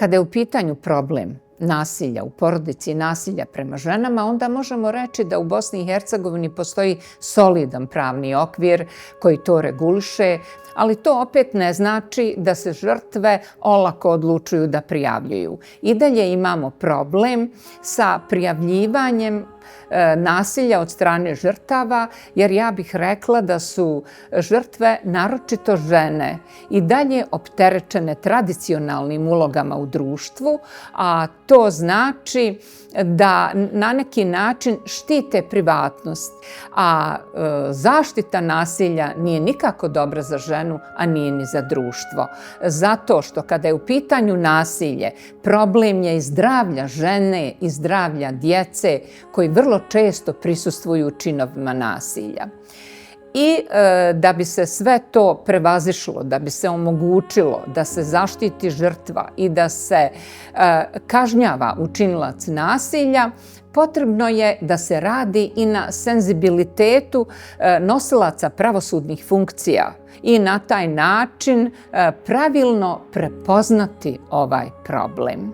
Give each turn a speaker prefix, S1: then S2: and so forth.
S1: Kada je u pitanju problem nasilja u porodici i nasilja prema ženama, onda možemo reći da u Bosni i Hercegovini postoji solidan pravni okvir koji to reguliše, ali to opet ne znači da se žrtve olako odlučuju da prijavljuju. I dalje imamo problem sa prijavljivanjem nasilja od strane žrtava, jer ja bih rekla da su žrtve, naročito žene, i dalje opterećene tradicionalnim ulogama u društvu, a to znači da na neki način štite privatnost, a zaštita nasilja nije nikako dobra za ženu, a nije ni za društvo. Zato što kada je u pitanju nasilje, problem je i zdravlja žene i zdravlja djece koji vrlo često prisustvuju činovima nasilja. I da bi se sve to prevazišlo, da bi se omogućilo da se zaštiti žrtva i da se kažnjava učinilac nasilja, potrebno je da se radi i na senzibilitetu nosilaca pravosudnih funkcija i na taj način pravilno prepoznati ovaj problem.